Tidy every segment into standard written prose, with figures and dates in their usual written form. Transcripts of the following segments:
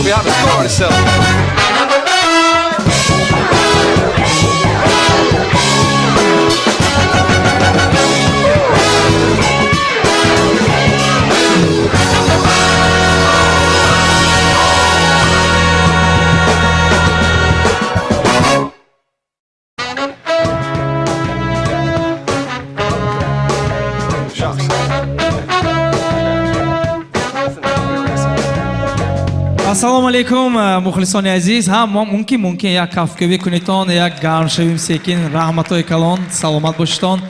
We have a score to settle. Shucks. Ассалому алайкум, мухлисони азиз. Ҳа, мо мумкин як кафкӯбӣ кунедтон, як гарм шавем секин. Раҳматҳои калон, саломат бошедтон.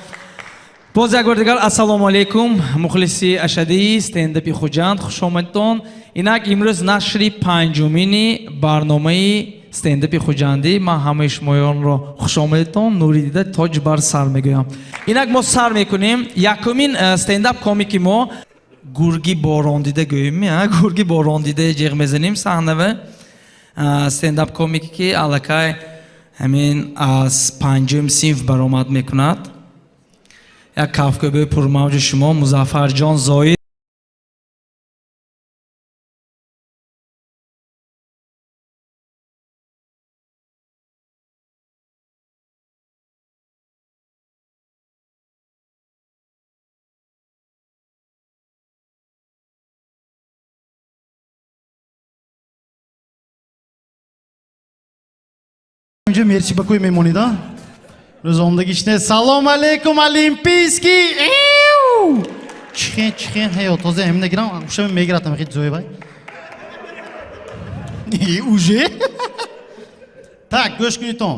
Боз як бор дигар ассалому алайкум, мухлиси ашаддии стендапи Хуҷанд, хуш омадтон. Инак имрӯз нашри панҷумини барномаи стендапи Хуҷандӣ. Ман ҳамаи шумоёнро хуш омадедтон, нури дида, тоҷ бар сар мегӯям. Инак мо сар мекунем. Якумин стендап комики мо гурги борондида гӯем, гурги борондида ҷеғ мезанем саҳнава. Стендап комике, ки аллакай ҳамин аз панҷум синф баромад мекунад. Як кафкӯбии пурмавҷи шумо, Музаффарҷон Зоид. Инҷо мерси ба кӯй мемонида. Рӯзондагишне. Салом алейкум, Олимпийский! Эу! Чихен, чихен, ҳеё, тоза ҳамина гирам, ушами мегиратам хит зои вай. И, уже? Так, гӯш кунитон.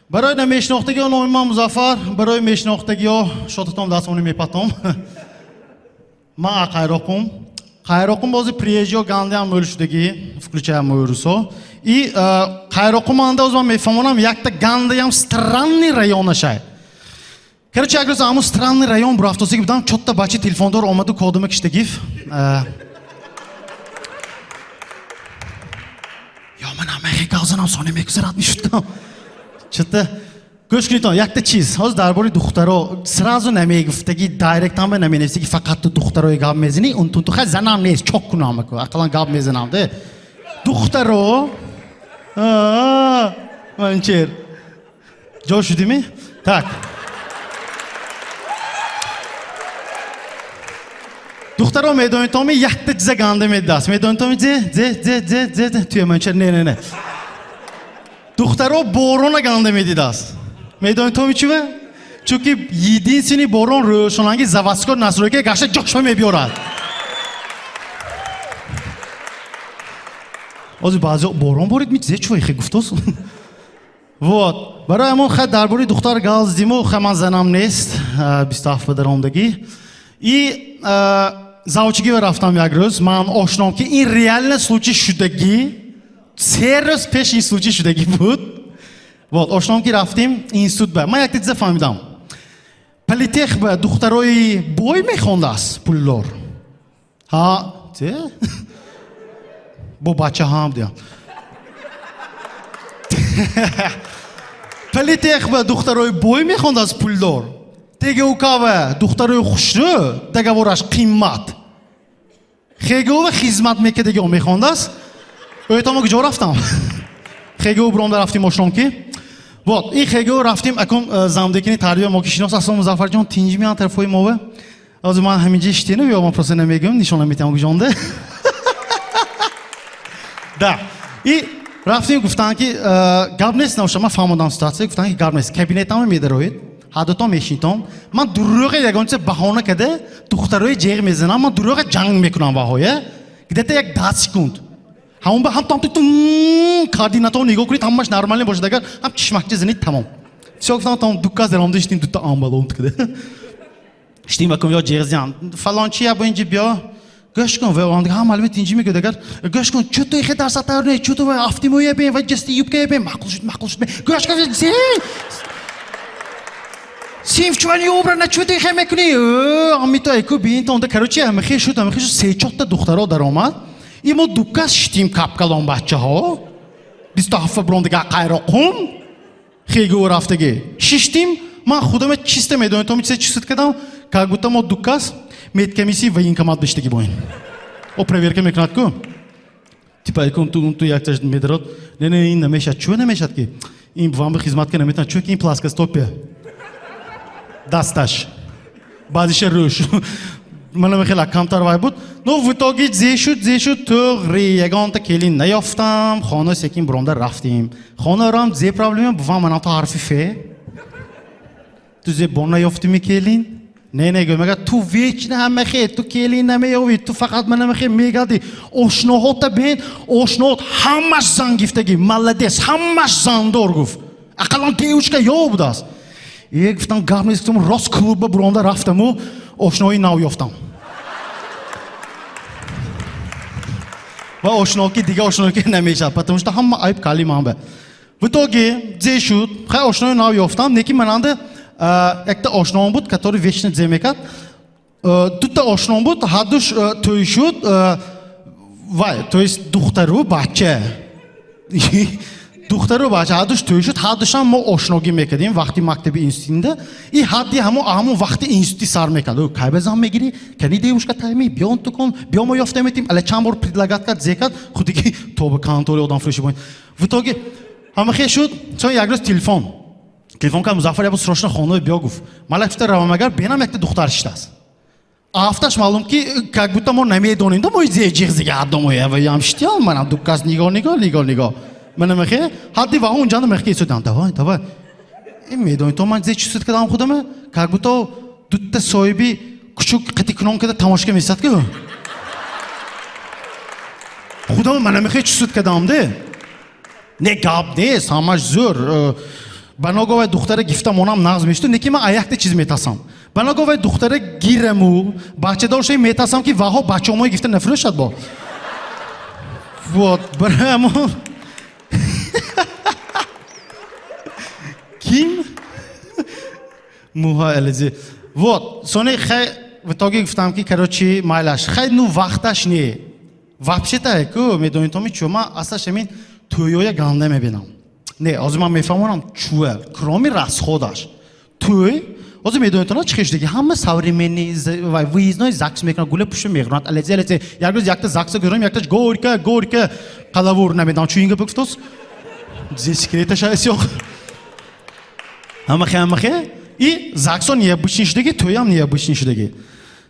Барои намешинохтагиҳо номи ман Музаффар, барои мешинохтагиҳо шотатон дастмони мепатом. Ман Қайроқум. Қайроқум бози приезжо гандаам мӯл шудагӣ, включая мою русо. И Қайроқум анда оз ман мефаҳмонам, якта гандаям странный районашай. Короче, як рӯз ҳамун странный район бурафтосиги будам, чотта бача телефондор омаду кодума киштагиф. Ё ман ҳамаи гавзанам сони мегузарад мешудам. Чотта гӯш кунитон, якта чиз. Ҳозир дар бораи духтаро сразу намегуфтаги, директ ҳама наменависаги, фақат ту духтарои гап мезанӣ, унтун ту хай занам нест, чок кунам аку, ақаллан гап мезанам, де. Духтаро манчер. Ҷо шудими? Так. Духтаро медонитоми якта чиза ганда медаст. Медонитоми зе, зе, зе, зе, зе, зе, туя манчер, не, не, не. Духтаро борона ганда медидаст. Медонитоми чива? Чунки единственный борон рӯшонанги заводской настройка гашта ҷошма мебиёрад. Ҳозир баъзе борон борид ми зе чува ихе гуфтос. Вот. Барои ҳамон хай дар бораи духтар гал задиму, хай ман занам нест, 27 ба даромдагӣ. И завучигӣ рафтам як рӯз, ман ошном ки ин реально случай шудагӣ, 3 рӯз пеш ин случай шудагӣ буд. Вот, ошном ки рафтим институт ба. Ман якта чиза фаҳмидам. Политех ба духтарои бой мехондааст пулдор. Ҳа, те? Бо бача ҳам диям. Политех ба духтарои бой мехондааст пулдор. ТГУК-ва духтарои хушрӯ, договораш қиммат. ХГУ-ва хизмат мекардагиҳо мехондааст. Ӯйтомо куҷо рафтам? ХГУ биромда рафтим ошном ки. Вот, ин ХГУ рафтим, акун замдекини тарбия мо ки шинос асло Музаффарҷон тинҷ меян тарафҳои мова. Ҳозир ман ҳаминҷа иштину ё ман просто намегӯям, нишон наметиҳам куҷонда. Да. И рафтим, гуфтанд ки гап нест, навша ман фаҳмодам ситуация, гуфтанд ки гап нест. Кабинетама медароед, ҳардутон мешинитон. Ман дурӯға ягон чиза баҳона карда, духтарои ҷеғ мезанам, ман дурӯға ҷанг мекунам баҳоя. Где-то як 10 секунд. Ҳамон ба ҳам там тум координатор нигоҳ кунед, ҳамаш нормально бошад, агар ҳам чишмакча занед, тамом. Всё, гуфтам, тамом, ду кас даромада иштим, дута амбалон када. Иштим вакум ё ҷеғ зиям. Фалончи я бо инҷи биё. Гӯш кун, ва он ҳам маълуме тинҷи мегӯяд, агар гӯш кун, чӯ ту ихе дарса тайёр не, чӯ ту ва автимоя бе, ва ҷасти юбка бе, маъқул шуд, маъқул шуд. Гӯш кун, зе. Синф чувани обра на чӯ ту ихе мекунӣ? Амито эку бин тонда, короче, амихе шуд, амихе шуд, се чотта духтаро даромад. И мо ду кас шитим капкалон бачаҳо. 27 брондига Қайроқум. Хегу рафтагӣ. Шиштим, ман худаме чисто медонам, то чизе чист кардам, как будто мо ду кас медкомиссии военкомат биштагӣ боин. О проверка мекунад ку. Типа икон ту якташ медарод. Не, не, ин намешад. Чӯ намешад ки? Ин вам ба хизмат ка наметавонад. Чӯ ки ин плоскостопие. Дасташ. Баъзиша рӯш. Манам хеле камтар вай буд. Ну, в итоге зе шуд, зе шуд, туғри ягонта келин наёфтам. Хона секин буромда рафтим. Хона рам зе проблема бувам манам то ҳарфи фе. Ту зе бон наёфтими келин? Не, не, гӯ, мега ту вечно ҳама хе, ту келин намеёвӣ, ту фақат мана хе мегади. Ошноҳота бен, ошноҳот ҳамаш зан гифтагӣ, молодец, ҳамаш зандор гуфт. Ақаллан девушка ё будааст. Е, гуфтам, гап нест, гуфтам, рост клубба буромда рафтаму ошнои нав ёфтам. Ва ошноки дига ошноки намешад, потому что ҳама айб кали ман ба. В итоге зе шуд, хай ошнои нав ёфтам, неки мананда якта ошноам буд, который вечно зе мекард. Дута ошноам буд, ҳардуш тӯй шуд, вай, то есть духтару бача. Духтару бача ҳардуш тӯй шуд, ҳардушам мо ошногӣ мекардем вақти мактаби институтда. И ҳадди ҳамон вақти институти сар мекард. Кай ба зан мегирӣ? Кани девушка тайми, биё он тукон, биё мо ёфта метим. Ала чанд бор предлагать кард, зе кард, худиги то ба контори одамфурӯшӣ боин. В итоге ҳама хел шуд, чун як рӯз телефон. Телефон кард, Музаффар ябо срочно хона биё гуфт. Ман гуфта равам, агар бенам якта духтар шиштааст. Афташ маълум ки как будто мо намедонем, да мо зе ҷиғзига аддомоя ва ям шитял, манам дуккас нигоҳ нигоҳ нигоҳ нигоҳ. Мана мехе ҳадди ва онҷанда мехе исодам, давай давай. Ин медонӣ то ман зе чӣ суд кардам худама, как будто дутта соҳиби кучук қити кунон карда тамошка месад ку. Худама мана мехе чӣ суд кардам де. Не, гап нест, ҳамаш зӯр. Ба ногоҳ вай духтара гифта монам нағз мешуд, не ки ман аякта чиз метасам. Ба ногоҳ вай духтара гираму бачадор шаи метасам ки ваҳо бачаомои гифта нафурӯшад бо. Вот, барамо. Ким? Муҳа элези. Вот, сони хай в итоге гуфтам ки короче майлаш. Хай ну вақташ не. Вообще-то ку медонӣ то ми чӯ ман аслаш ҳамин тӯёя ганда мебинам. Не, ҳозир ман мефаҳмонам чӯа, кроме расходаш. Тӯй, ҳозир медонед то чӣ хеш диги ҳама современный вай выездной ЗАГС мекунад, гула пушта мехӯрад, алези алези. Як рӯз якта ЗАГСа гузорам, якташ горько, горько қалавур намедонам чӯ инга бигуфтос. Зе секреташа эсёх. Ҳамахе ҳамахе. И ЗАГСо необычный шудаги, тӯям необычный шудаги.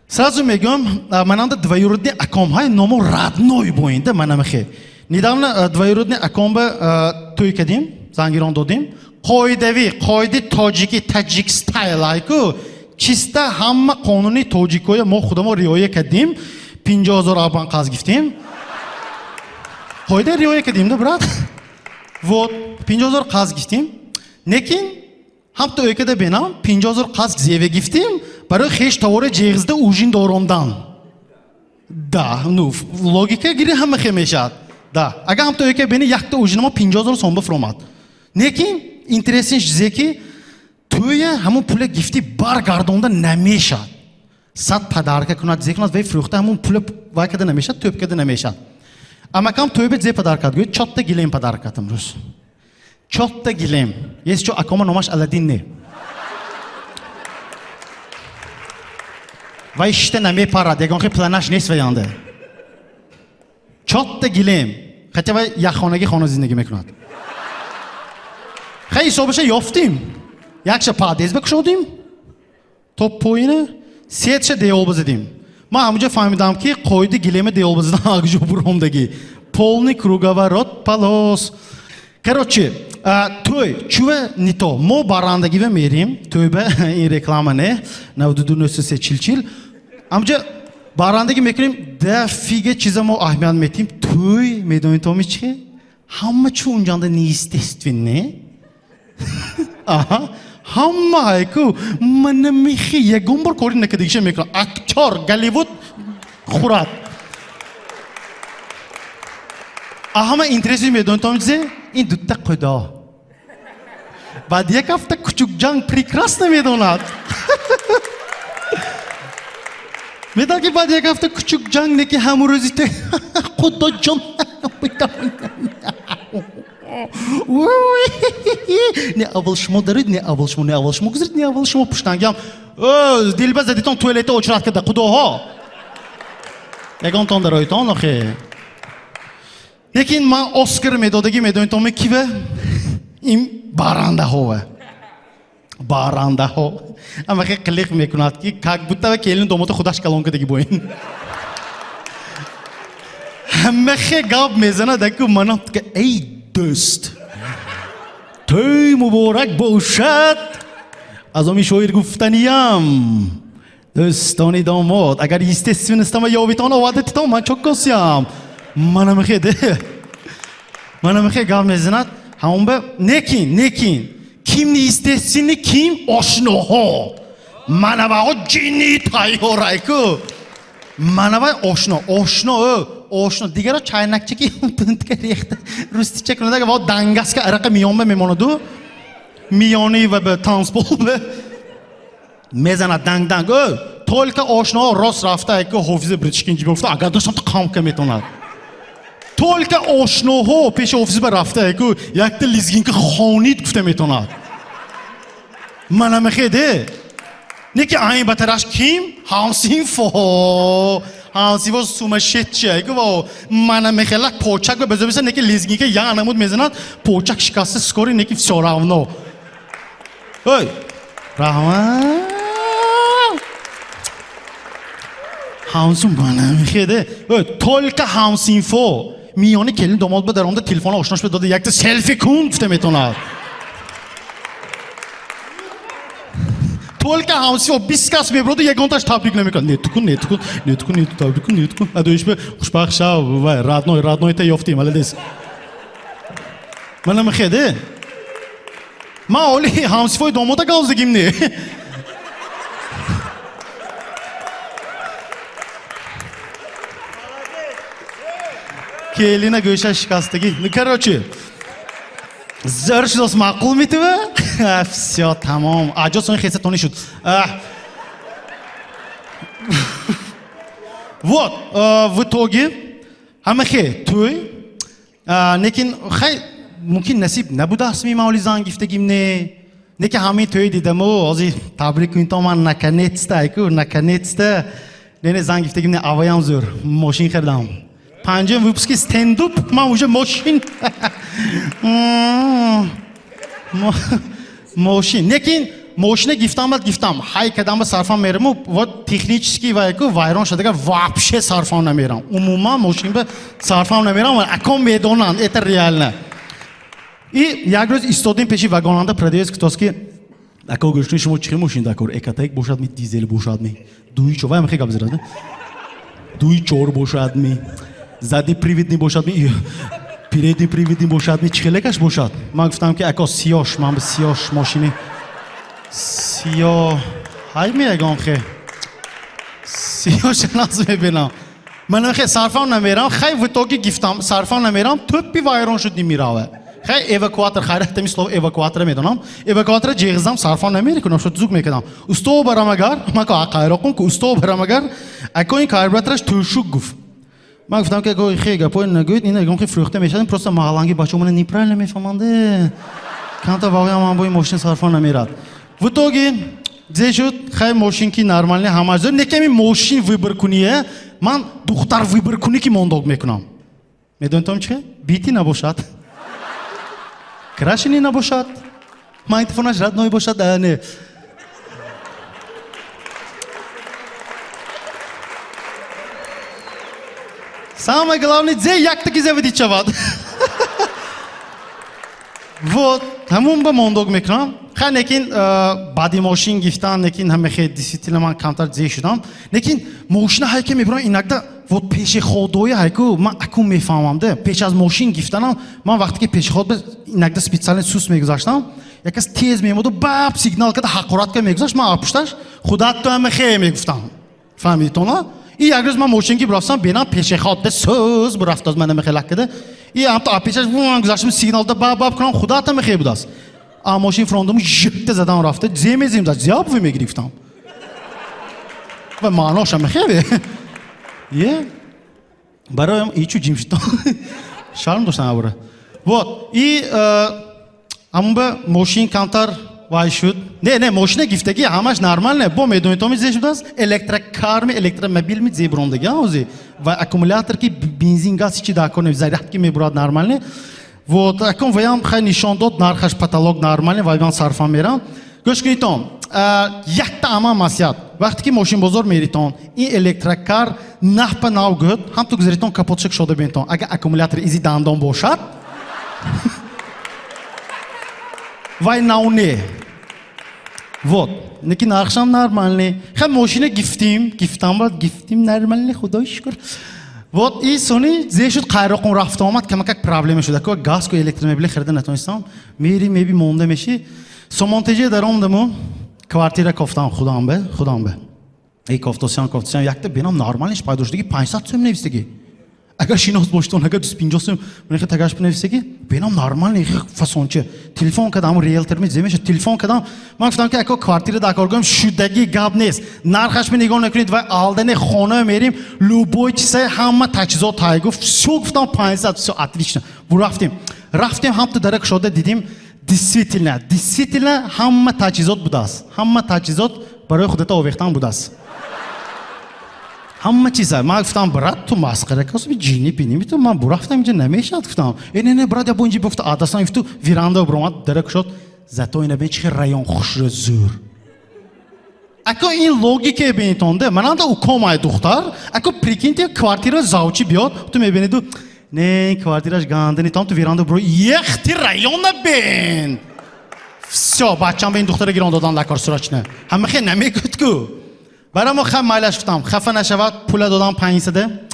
Сразу мегӯям, мананда двоюродный аком ҳай ному родной боинда манамахе. Недавно двоюродный аком ба тӯй кардем, зангирон додем. Қоидавӣ, қоидаи тоҷикӣ, таҷик стайл айку. Чиста ҳама қонуни тоҷикоя мо худамо риоя кардем. 50 0 абан қарз гирифтем. Қоида риоя кардем да, брат. Вот, 50 0 қарз гирифтем. Лекин ҳам то өкада бенам 50 0 қарз зеве гирифтем барои хеш товори ҷеғзда ужин доромдан. Да, ну, логика гири ҳама хе мешавад. Да, агар ҳам то өка бени якта ужинамо 50 0 сом бифромад. Лекин интересен чизе ки тӯя ҳамон пула гифтӣ баргардонда намешавад. Сад подарка кунад, зе кунад, вай фурӯхта ҳамон пула вай карда намешавад, тӯб карда намешавад. Амакам тӯйба зе подарка гӯяд, чотта гилем подарка кард имрӯз. Чотта гилем. Есть чо акома номаш Аладдин не. Вай шишта намепарад, ягон хел планаш нест ваянда. Чотта гилем. Хотя вай яххонаги хона зиндагӣ мекунад. Хай ҳисобаша ёфтим. Якша подъезд кушодим. То поина сетша девол задим. Ман ҳамунҷо фаҳмидам ки қоиди гилема девол задан агҷо буромдагӣ. Полный круговорот полос. Короче, тӯй чува не то. Мо барандагива мерим. Тӯйба ин реклама не. 92 93 40. Ҳамунҷо барандагӣ мекунем, да фига чиза мо аҳамият метим. Тӯй медонед то ми чи? Ҳама чу унҷанда неестественне. Аҳа, ҳама айку мана мехи ягон бор кори накардагиша мекунад. Актёр Голливуд хӯрад. Ҳама интереси медонед то чизе? Ин дутта қудо. Баъд як ҳафта кучукҷанг прекрасно медонад. Медонад ки баъд як ҳафта кучукҷанг не ки ҳамун рӯзи те қудоҷон. Не аввал шумо даред, не аввал шумо, не аввал шумо гузаред, не аввал шумо пуштангиам. Дилба задитон туалета очрат карда, қудоҳо. Ягонтон дароитон охе. Лекин ман Оскар медодагӣ медонитоме киве? Ин барандаҳове. Барандаҳо. Ҳамахе қилиқ мекунад, ки как будто келин домода худаш калон кадаги боин. Ҳамахе гап мезанад, аку манам ка эй дӯст. Тӯй муборак бошад. Аз оми шоир гуфтаниям. Дӯстони домод, агар естественностама ёвитон оварда титон, ман чоккосиям. Манамахе де. Манамахе гап мезанад. Ҳамон некин, некин. Ким неестественный, ким ошноҳо. Манавао ҷинни тайёрайку. Манавай ошно, ошно, ошно. Дигаро чайнакчаки тунтка рехта. Рустича кунадага ва дангаска арақа миёнба мемонаду. Миёни ва ба танцпол бе. Мезанад данг данг. Только ошно рост рафта айку ҳофизи Бритишкин ҷиб гуфта, агар доштам то қамка метонад. Только ошноҳо пеши ҳофизи ба рафта айку якта лизгинка хонид гуфта метонад. Манамахе де. Неки айн ба тараш ким? Ҳамсинфо. Ҳамсинфо сумасшедший айку ва манамахела почак ба безобиса неки лизгинка я намуд мезанад, почак шикаста скори неки всё равно. Ой, раҳмат. Ҳамсин манамахе де. Ой, только ҳамсинфо. Миёни келин домод ба даромада телефона ошнош ба дода якта селфи кун гуфта метонад. Только ҳамсинфо 20 кас меброду ягонташ табрик намекунад. Не тукун, не тукун, не тукун, не табрик кун, не тукун. Адоиш ба хушбахт шав, вай, родной, родной та ёфтим, молодец. Манамахе де. Ма оли ҳамсинфои домода галзигим не. Келина гӯша шикастагӣ. Ну, короче, зӯр шудос маъқул метива? Всё, тамом. Аҷо сони хеса тони шуд. Вот, в итоге, ҳамахе тӯй, лекин хай, мумкин насиб набудааст ми мавли зан гифтагим не. Лекин ҳамаи тӯй дидаму, ҳозир табрик кунитон то ман наконец-то, айку, наконец-то. Не, зан гифтагим не, аваям зӯр, мошин харидам. Панҷум выпуски стендуп, ман уже мошин. Мошин. Лекин мошина гифтам бад гифтам. Ҳай кадам ба сарфам мераму, вот технически вайку вайрон шудага вообще сарфам намерам. Умуман мошин ба сарфам намерам, аком медонанд, это реально. И як рӯз истодем пеши вагонанда продавец гуфтааст ки ако гӯштуни шумо чӣ мошин дакор? Экотек бошад ми, дизел бошад ми? Дуи чор, вай мехе гап зирад, не? Дуи чор бошад ми? Задний приводный бошад ми? Передний приводный бошад ми? Чӣ хелекаш бошад? Ман гуфтам ки ако сиёш, ман ба сиёш мошини сиё ҳай меягон хе. Сиёш наз мебинам. Ман хе сарфам намерам, хай в итоге гифтам, сарфам намерам, тӯппи вайрон шуд нимираве. Хай эвакуатор, хайрат ҳамин слово эвакуатора медонам. Эвакуатора ҷеғзам сарфам намерикунам, шуд зук мекардам. Усто барам агар, ман ко қайроқум ку усто барам агар, ако ин карбюратораш тӯшук гуфт. Ман гуфтам ки ако хе гапои нагӯед, ин ягон хе фурӯхта мешавад, просто маҳалланги бачаҳо мана неправильно мефаҳманде. Камта вағоям ман бо ин мошин сарфам намерад. В итоге зе шуд, хай мошин ки нормальный ҳама зӯр, не ками мошин выбор куние, ман духтар выбор кунӣ ки мондог мекунам. Медонитон чӣ? Бити набошад. Крашени набошад. Магнитофонаш родной бошад, не. Самое главное, зе яктаки заводить шавад. Вот, ҳамун ба мондог мекунам. Хай, лекин баъди мошин гифтан, лекин ҳама хе действительно ман камтар зе шудам. Лекин мошина ҳайке мебурам, иногда вот пешеходои ҳайку ман аку мефаҳмам, де. Пеш аз мошин гифтанам, ман вақте ки пешеход ба иногда специально сус мегузаштам, якас тез мемоду баб сигнал карда ҳақорат ка мегузашт, ман апушташ худат ту ҳама хе мегуфтам. Фаҳмидитона? И як рӯз ман мошин ки бурафтам, бенам пешеход де сӯз бурафтаз ман ҳама хелак када. И ҳамто апешаш вун гузаштам сигналда баб баб кунам, худат ҳама хе будааст. А мошин фрондому житта задан рафта, зе мезим да зиёб мегирифтам. Ва маънош ҳама хе. Е? Бароям ичу ҷимшито. Шарм доштам абура. Вот. И ҳамун ба мошин камтар Вай шуд. Не, не, мошина гифтагӣ ҳамаш нормально. Бо медонитоми зе шудааст? Электрокар ми, электромобил ми зе бурондагӣ ҳози. Ва аккумулятор ки бензин, газ ҳичи дар кор не, зарядки мебурад нормально. Вот, акун ваям хай нишон дод, нархаш потолок, нормально, вай ман сарфам мерам. Гӯш кунитон, якта ама маслиҳат. Вақте ки мошинбозор меритон, ин электрокар нав па нав гӯд, ҳам ту гузаритон, капотша кушода бинтон. Агар аккумулятори изи дандон бошад, вай нав не. Вот, неки нархшам нормальный. Хай, мошина гифтим, гифтам ба гифтим, нормальный, худои шукр. Вот, и сони зе шуд, қайроқум рафта омад, камакак проблема шуд. Ако газ ку электромобили харида натонистам. Мери меби монда меши. Сомонтеже даромдаму квартира кофтам худам бе, худам бе. Эй, кофтосиан, кофтосиан, якта бинам нормальныш пайдо шудагӣ, 500 сӯм навистагӣ. Агар шинос боштон, агар 250 сӯм мехе тагаш бинависагӣ, бинам нормальный фасонча. Телефон кардам, риэлтор ми земеша, телефон кардам. Ман гуфтам ки ако квартира дар коргоҳам шудагӣ, гап нест. Нархаш ми нигоҳ накунед, вай алдане хона мерим, любой чизе, ҳама таҷҳизот тай гуфт. Всё, гуфтам, 500, всё отлично. Бурафтем. Рафтем, ҳамту дара кушода дидим, действительно, действительно ҳама таҷҳизот будааст. Ҳама таҷҳизот барои худата овехтан будааст. Ҳама чиза. Ман гуфтам: брат, ту масхара касби, ҷини пини ту, ман бурафтам, инҷа намешавад, гуфтам. Э, не, не, брат, я бо инҷи гуфта, адасан гуфту веранда буромад, дара кушод, зато ина бин, чихи район хушрӯ, зӯр. Ако ин логика бинитонде, мананда укомай духтар, ако прикиньте, квартира завчи биёд, ту мебиниду, не, квартираш гандани, там ту веранда буро, ехти района бин. Всё, бачам ба ин духтара гирон додан лакор срочно. Ҳама хе намегӯд ку. Барамо ха майлаш гуфтам, хафа нашавад, пула додам 500.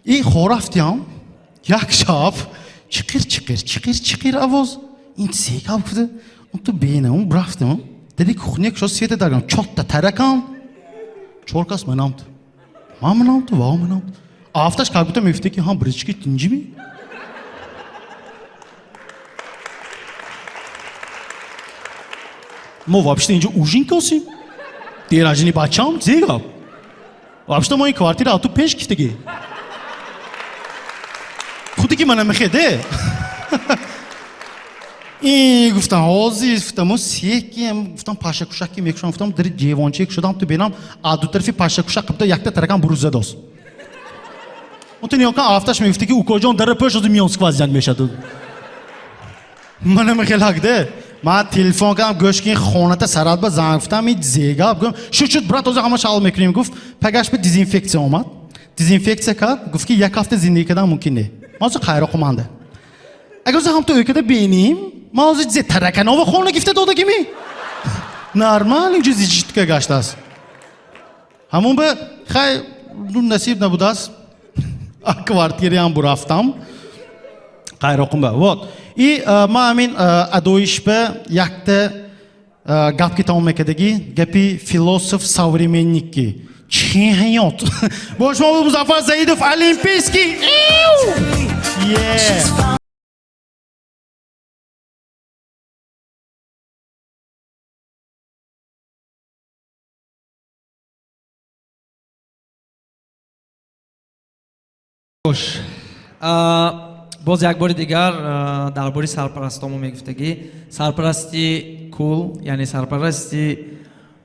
И хорафтиям, як шаб чиқир чиқир чиқир чиқир овоз. Ин се гап гуфта, он ту бинам, рафтам. Деди кухня кушод, света даргам, чотта таракан. Чор кас манам ту. Ман манам ту, ва манам ту. Афташ как будто мефте ки ҳам брички тинҷими. Мо вообще инҷо ужин косим. День бачам, зе гап. Вообще мо ин квартира ату пеш гифтагӣ. Худи ки мана мехеде. И гуфтам, ҳозир гуфтам, секи гуфтам, пашакушаки мекушам, гуфтам, дари ҷевонче шудам, ту бинам, а ду тарафи пашакушак қибда якта таракан буруз задост. Он ту ниёкан афташ мегуфти ки укоҷон, дара пӯш, озу миён сквозняк мешад. Мана мехелак де. Ман телефон кардам, гӯш кин, хоната сарат ба занг гуфтам, и зега гуфтам, шуд, шуд, брат, озу ҳамаш ҳал мекунем, гуфт. Пагаш ба дезинфексия омад. Дезинфексия кард, гуфт ки як ҳафта зиндагӣ кардан мумкин не. Ман озу қайроқуманда. Агар озу ҳамто ӯкада биним, ман озу зе тараканова хона гифта додагими. Нормал инҷо зичитка гаштааст. Ҳамон ба хай насиб набудааст. А квартираам бурафтам. Қайроқум ба. Вот. И ман ҳамин адоиш ба якта гап ки тамом мекардагӣ, гапи философ современник ки. Чӣ ҳаёт? Бо шумо буд Музаффар Заидов, Олимпийский. Yeah. Хош. Боз як бори дигар дар бори сарпарастомо мегуфтагӣ. Сарпарасти кул, яъне сарпарасти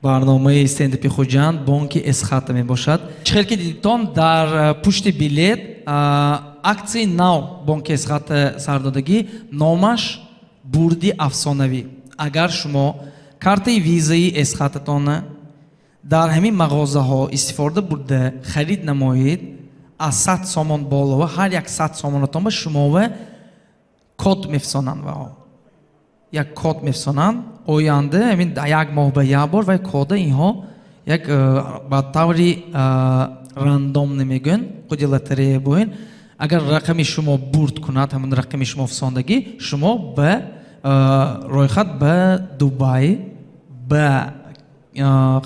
барномаи стендапи Хуҷанд бонки Эсхата мебошад. Чӣ хел ки дидитон, дар пушти билет аксияи нав бонки Эсхата сардодагӣ, номаш бурди афсонавӣ. Агар шумо картаи визаи Эсхататонна дар ҳамин мағозаҳо истифода бурда харид намоед, аз 100 сомон боло, ҳар як 100 сомонатон ба шумова код мефисонанд ва як код мефисонанд. Оянда ҳамин як моҳ ба як бор вай кода инҳо як ба таври рандом намегӯянд, худи лотерея боин, агар рақами шумо бурд кунад, ҳамон рақами шумо фисондагӣ, шумо ба рӯйхат ба Дубай, ба,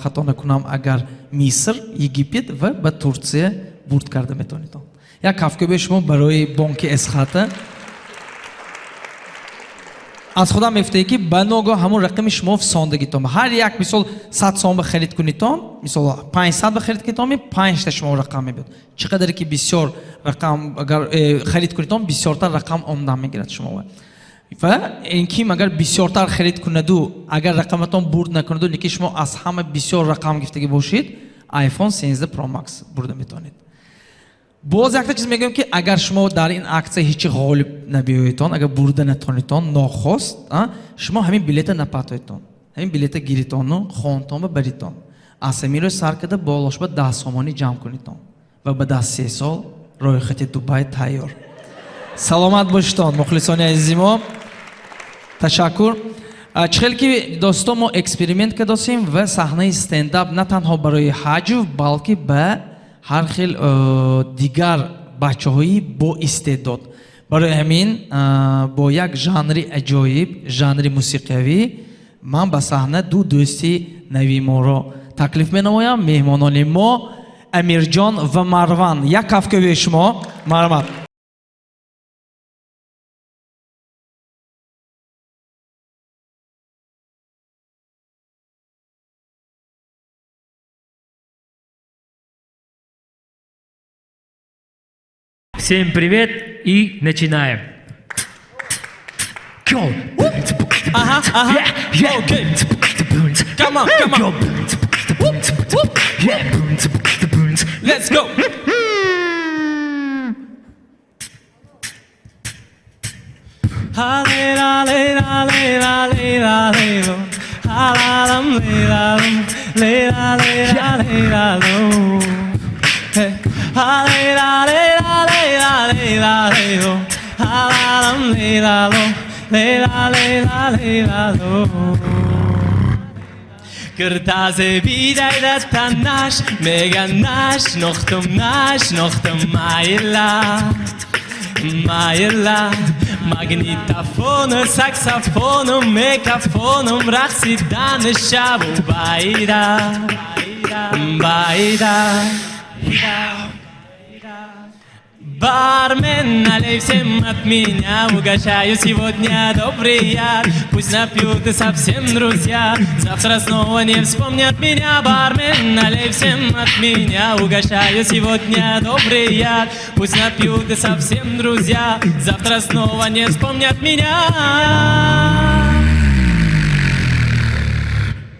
хато накунам агар, Миср, Египет ва ба Турция бурд карда метавонед. Як кафкӯбе шумо барои бонки Эсхата. Аз худам мефтае ки ба ногоҳ ҳамон рақами шумо фисондагитон, ҳар як, мисол, 100 сом ба харид кунитон, мисол, 500 ба харид кунитон, панҷта шумо рақам мебиёд. Чӣ қадаре ки бисёр рақам агар харид кунитон, бисёртар рақам омдан мегирад шумо. Ва ин ки агар бисёртар харид кунаду, агар рақаматон бурд накунаду, лекин шумо аз ҳама бисёр рақам гирифтагӣ бошед, iPhone 13 Pro Max бурда метавонед. Боз якта чиз мегӯям, ки агар шумо дар ин аксия ҳеҷ ғолиб набиёедтон, агар бурда натонедтон, нохост, шумо ҳамин билета напатоедтон, ҳамин билета гиритону хонтон ва баритон, аз ҳамин рӯз сар карда болош ба 10 сомонӣ ҷамъ кунедтон ва ба даст 3 сол рӯйхати Дубай тайёр. Саломат бошедтон, мухлисони азизи мо, ташаккур. Чӣ хел ки, дӯстон, мо эксперимент кардосем ва саҳнаи стендап на танҳо барои ҳаҷв, балки ба ҳар хел дигар бачаҳои боистеъдод. Барои ҳамин бо як жанри аҷоиб, жанри мусиқавӣ, ман ба саҳна ду дӯсти нави моро таклиф менамоям. Меҳмонони мо Амирҷон ва Марван. Як кафкӯбии шумо, марҳамат. Всем привет и начинаем. Ага. Окей. Come on, come on. Let's go. Ha le la le la le la le la le lo. Ha la lam le la lam le la le la le la lo. Hey. Ha le la le la le la le la le lo. Ha la lam le la lo le la le la le la lo. Киртазе бидай датанаш, мега нашнохтум, нашнохтум, майла, майла. Магнитофону, саксофону, мегафоном рақсидан шабу байда, байда. Бармен, налей всем от меня, угощаю сегодня добрый яд. Пусть напьют и совсем друзья, завтра снова не вспомнят меня. Бармен, налей всем от меня, угощаю сегодня добрый яд. Пусть напьют и совсем друзья, завтра снова не вспомнят меня.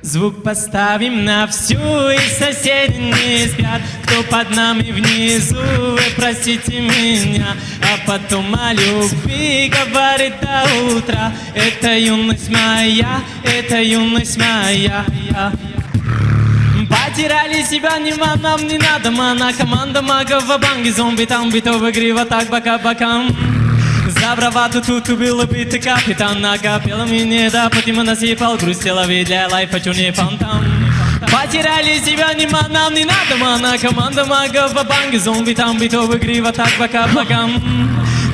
Звук поставим на всю, и соседи не спят. Кто под нами внизу, вы простите меня. А потом о любви говорит до утра. Это юность моя, это юность моя. Потеряли себя, не нам не надо. Мана команда магов в банге. Зомби там битовы грива так бока бокам. За браваду тут убил убитый капитан. Накопил мне да потом насыпал. Грустила ведь для лайфа чуни фонтан. Потеряли себя, не нам не надо. Мана команда магов в банге. Зомби там битовы грива так бока бокам.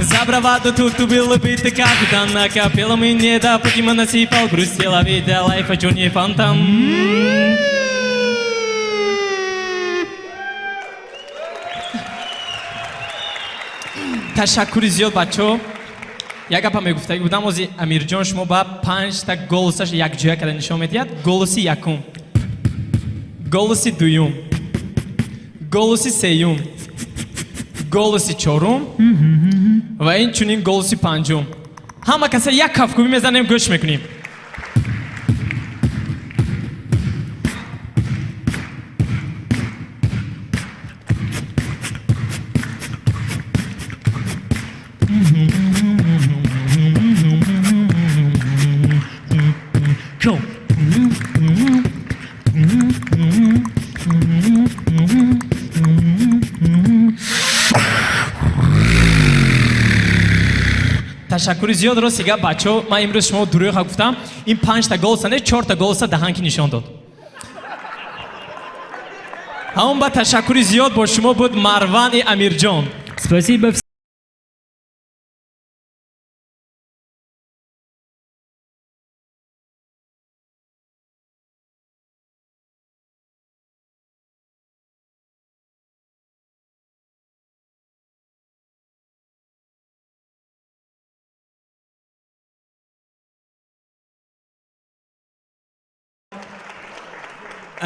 За браваду тут убил убитый капитан. Накопил мне да потом насыпал. Грустила ведь для лайфа чуни фонтан. Ташаккури зиёд, бачаҳо. Як гапа мегуфтагӣ будам. Ози Амирҷон шумо ба панҷта голосаш якҷоя карда нишон медиҳад. Голоси якум, голоси дуюм, голоси сеюм, голоси чорум ва инчунин голоси панҷум. Ҳама каса як кафкӯбӣ мезанем, гӯш мекунем. Go. Ташаккури зиёд. Рости гап, бачаҳо, ман имрӯз шумо дурӯға гуфтам. Ин панҷта голоса не, чорта голоса даҳанки нишон дод. Ҳамон ба ташаккури зиёд. Бо шумо буд Марвани Амирҷон. Спасибо.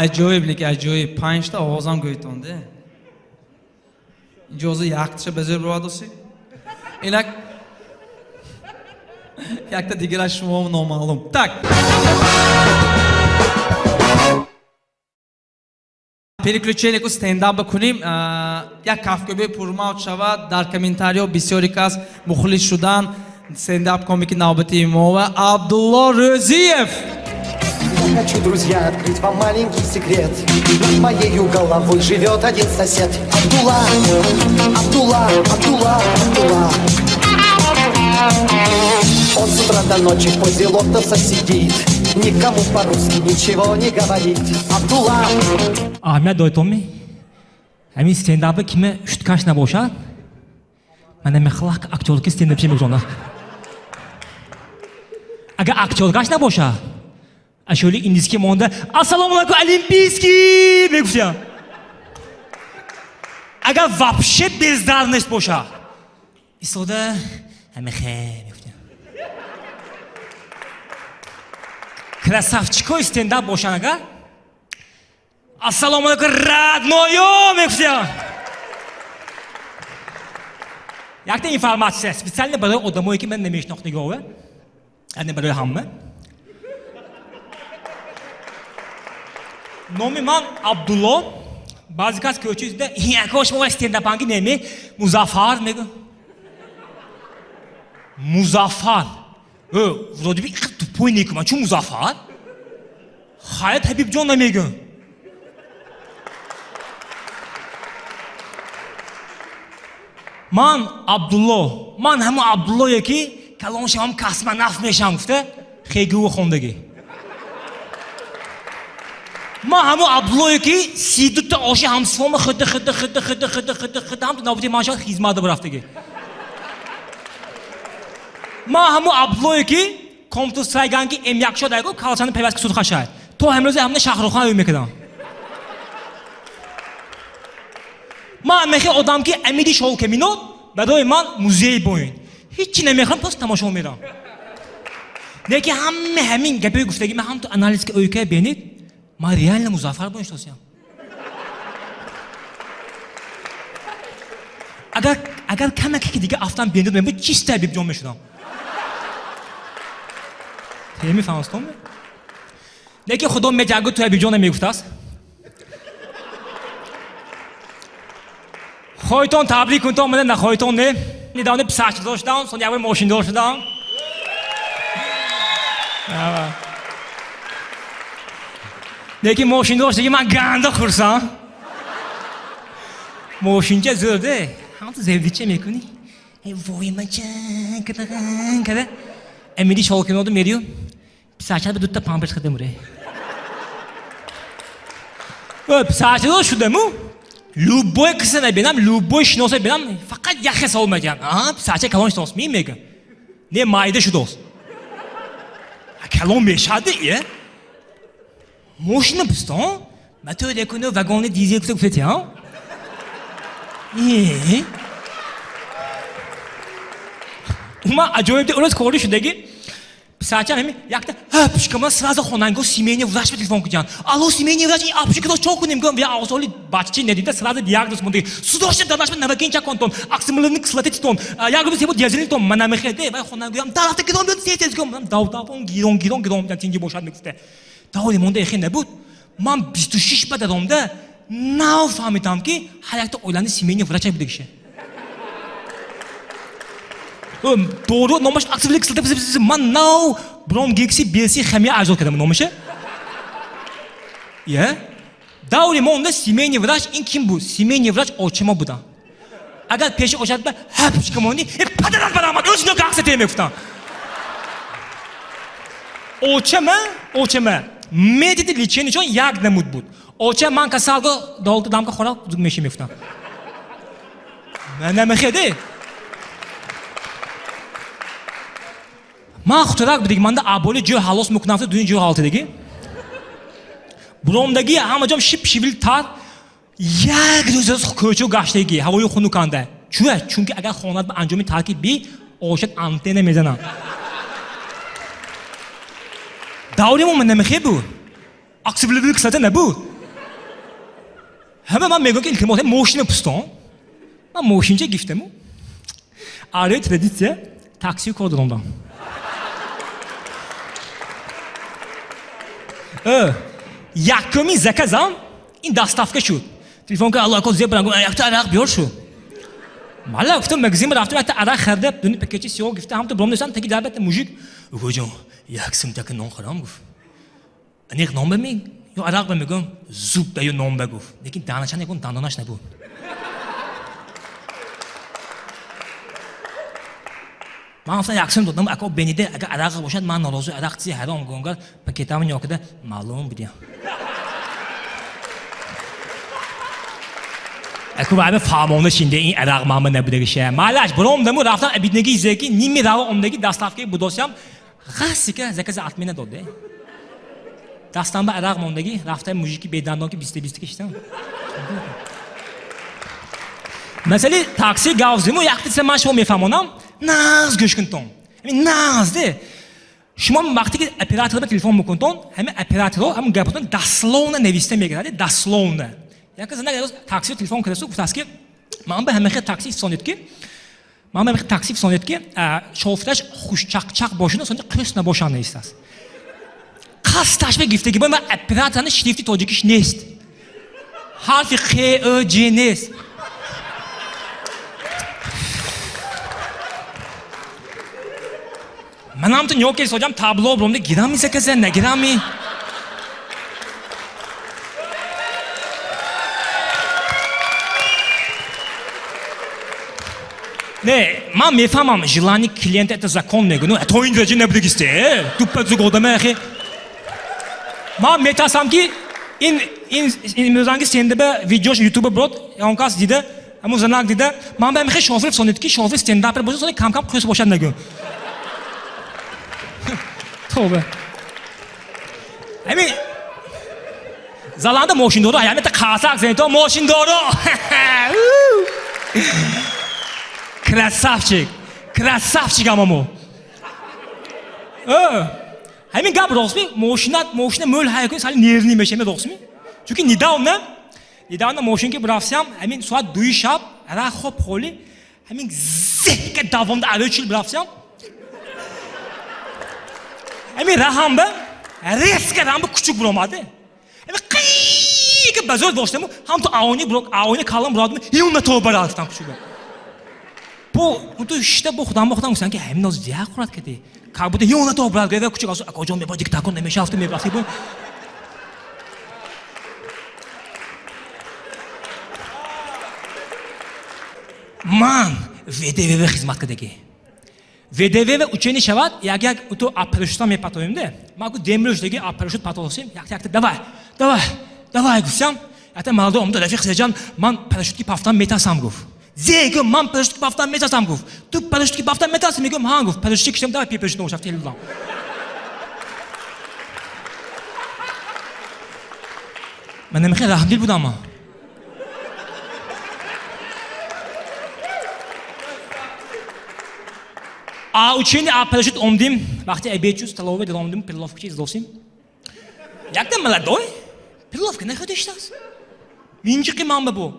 Аҷоиб, лекин аҷоиб, панҷта овозам гӯйтонде. Инҷо ҳозир якташа ба зӯр бировадоси. Инак Якта дигараш шумо номаълум. Так, переключение ку стендап бикунем. Як кафкӯбии пурмавҷ шавад. Дар комментариё бисёре кас мухлис шудан. Стендап комики навбатии мо ва Абдулло Рӯзиев. Я хочу, друзья, открыть вам маленький секрет. Над моею головой живет один сосед. Абдулла, Абдулла, Абдулла, Абдулла. Он с утра до ночи в позе лотоса сидит. Никому по-русски ничего не говорит. Абдулла. Аҳамият дойтонми, ҳамин стендапа киме шуткаш набошад, мана мехлак актёрки стендапчи мегузонад. Агар актёркаш набошад, ашёли индийский монда «Ассалому алайкум, олимпийский» мегуфтям. Агар вообще бездарность бошад, истода ҳамихе мегуфтям. Красавчикои стендап бошанд, агар «Ассалому алайкум, родной» мегуфтям. Якта информация специально барои одамое, ки ман намешинохтагиова, яъне барои ҳама. Номи ман Абдулло. Баъзе кас кӯча якош мо стендапанги неми Музаффар мегӯ. Музаффар, вроде бы тупой некуман, чу Музаффар Хаят Ҳабибҷон намегӯ. Ман Абдулло, ман ҳамон Абдуллое, ки калон шавам, космонавт мешавам гуфта ХГУ хондагӣ. Ман ҳамон Абдуллое, ки 32-та оши ҳамсифома хӯрда, хӯрда, хӯрда, хӯрда, хӯрда, хӯрда, хӯрда, ҳамту навбати ман шавад, хизмат рафтагӣ. Ман ҳамон Абдуллое, ки компютер сайганки М1 шод айгу калчани пайваст ки суд хашай, то ҳамрӯзе ҳамна Шахрухан ӯй мекардам. Ман мехе одам, ки Амиди Шолкаминот барои ман музей боин, ҳичи намехоҳам, просто тамошо мерам. Лекин ҳама ҳамин гапои гуфтагӣ ман ҳамту анализ ки ӯйка бинед, ман реально Музаффар боин шудосиям. Агар камаке ки дига афтам бинед, ман чисто Ҳабибҷон мешудам. Теми фаҳмастон? Лекин Худо меҷагу ту Ҳабибҷон намегуфтааст. Хоҳитон табрик кунтон мана, нахоҳитон не. Недавно писарча доштам, сон як мошиндор шудам. Лекин мошиндор шудаги ман ганда хурсанд. Мошинча зӯрде, ҳамту зевдича мекунӣ, воймача када Амиди Шолкиноду мерию, писарча ба дута памперс хада муре. Писарчадор шудаму, любой киса набинам, любой шиноса бинам, фақат яхе савол медиҳам: «Писарча калон шудост?» Ми мегӯ: «Не, майда шудост». Калон мешади е мошина пистон ма ту лекуну вагони дизел кута гуфтетиам. Ума аҷоиб рӯз кори шудаги писарчам ҳами якта пушкама, сразу хонанго семейный врач ба телефон кунҷан: «Алло, семейный врач, ин апушкадо чо кунем?» Гӯм я осоли баччи недида, сразу диагноз мондаги: судошта данашма навакинча контон, оксамыловный кислота титон, як рӯз себо диазелин манамехеде. Вай хонангоям дарафта гирон биёд, тез тез гӯм, дав давон гирон гирон гирон тинги бошад мегуфта. Даволи монда эхе набуд. Ман 26 ба даромда нав фаҳмидам, ки ҳар якта оилани семейный врача будагиша. Дору номаш оксамыловый кислота. Ман нав бромгекси белси химия аҷод кардам номаша. Я даври монда семейный врач ин ким буд? Семейный врач очима будам. Агар пеши ошад ба ҳапчикамони, падарат барамад, ӯзино гақса мегуфтам. Очама методи лечения як намуд буд. Оча ман касалго долта дамка хӯрок зуд меши мегуфтам. Намехеде. Ман хутурак будиги, манда аболи ҷой ҳалос мекунам, дуни ҷой ҳалтидаги буромдаги, ҳама ҷом шип шивил тар. Як рӯз кӯчо гаштаги, ҳавои хунуканда. Чуя? Чунки агар хонат ба анҷоми таркиб би ошад, антенна мезанам. Даври мо намехе буд, оксамыловый кислота набуд. Ҳама ман мегӯям, ки илтимос, мошина пустон. Ман мошинча гифтаму арои традиция таксию кор даромдам. Якуми заказам ин доставка шуд. Телефон ка, алло, ако, зебра, якта арақ биёр шу. Мала, гуфтам, магазин рафтам, якта арақ харида, дуни пакетчи сиёҳ гирифта, ҳамто бром нестам, таги дар мужик. Укоҷон, як сум така нон харам, гуфт. Аниқ нон ба ми? Ё арақ ба мегӯм, зуб ба ё нон ба, гуфт. Лекин данача некун, дандонаш набуд. Ман гуфтам, як сум додам, ако, бениде, агар арақ бошад, ман норозӣ, арақ чизи ҳаром, гунгар пакетам ёкида маълум будям. Аку вайба фаҳмонда шинде ин арақ мама набудагиша. Майлаш, буром даму рафтам абиднаги зеки ними рава омдаги доставкаи будосям ғассика заказа отмена доде. Дастам ба арақ мондаги рафтам мужики бедандон ки бисте бисте киштам. Масали такси гавзиму якта ман шумо мефаҳмонам, нағз гӯш кунтон. Нағз де. Шумо вақте ки операторба телефон мекунтон, ҳамин операторо ҳамин гапотон дословно нависта мегирад, дословно. Яке зана такси телефон кардасу гуфтааст ки ман ба ҳамаи такси фисонед ки ман ба ҳамаи такси фисонед ки шофираш хушчақчақ бошад, сони қӯс набошад навистааст. Қасдаш ба гифтаги ба ман операторни шрифти тоҷикиш нест. Ҳарфи қ, ӯ, ҷ нест. Манам ту нёки соҷам табло бромда гирам заказа нагирами. Не, ман мефаҳмам, желание клиента это закон мегӯ. Ну, то ин дараҷа набудагисте. Дуппа зуг одама ахи. Ман метарсам ки ин ин имрӯзанги стендаба видеош ютуба брод, он кас дида, ҳамун занак дида, ман ба мехе шофир фисонед ки шофир стендапер бошад, сони кам-кам қӯс бошад нагӯ. Тавба. Ҳамин заланда мошиндоро, ҳамин та қасак зенто мошиндоро. Красавчик, красавчик амамо. Ҳамин гап ростми? Мошинат, мошина мӯл ҳай кун, сали нервни мешаме ростми? Чунки недавно мошинки бурафсям, ҳамин соат 2 шаб, ара хоб холи, ҳамин зеҳка давомда арӯчил бурафсям. Ҳамин раҳамба резко рамба кучук буромади. Ҳамин қийка базор доштаму, ҳам ту аони бурок, аони калон бурадму, юнна тоба рафтам кучука. Бо ту шишта бо худам бо худам гуфтам ки ҳамин ноз дия хӯрад кади. Как будто юнна тоба рафт, гӯя кучук асу акоҷон мебо диктакон намешафту мебрафти бо. Ман ВДВ хизмат кадаги. ВДВ учени шавад, як як ту апарашутам мепатоем де. Ман гу демрӯш деги апарашут патосим, як якта давай, давай, давай гуфтам. Якта малдо омда Рафиқ Сеҷан, ман парашютки пафтам метасам гуфт. Зе гум ман парашютки пафтам метасам гуфт. Ту парашютки пафтам метасам мегум ҳа гуфт. Парашютки киштам давай пи парашют ношафт телдам. Ман намехе раҳмдил будам ман. А учени а парашют омдим, вақти обед столовая омдим, перловка чиз досим. Якта молодой перловка нахӯрда иштааст. Минчиқи ман ба бу.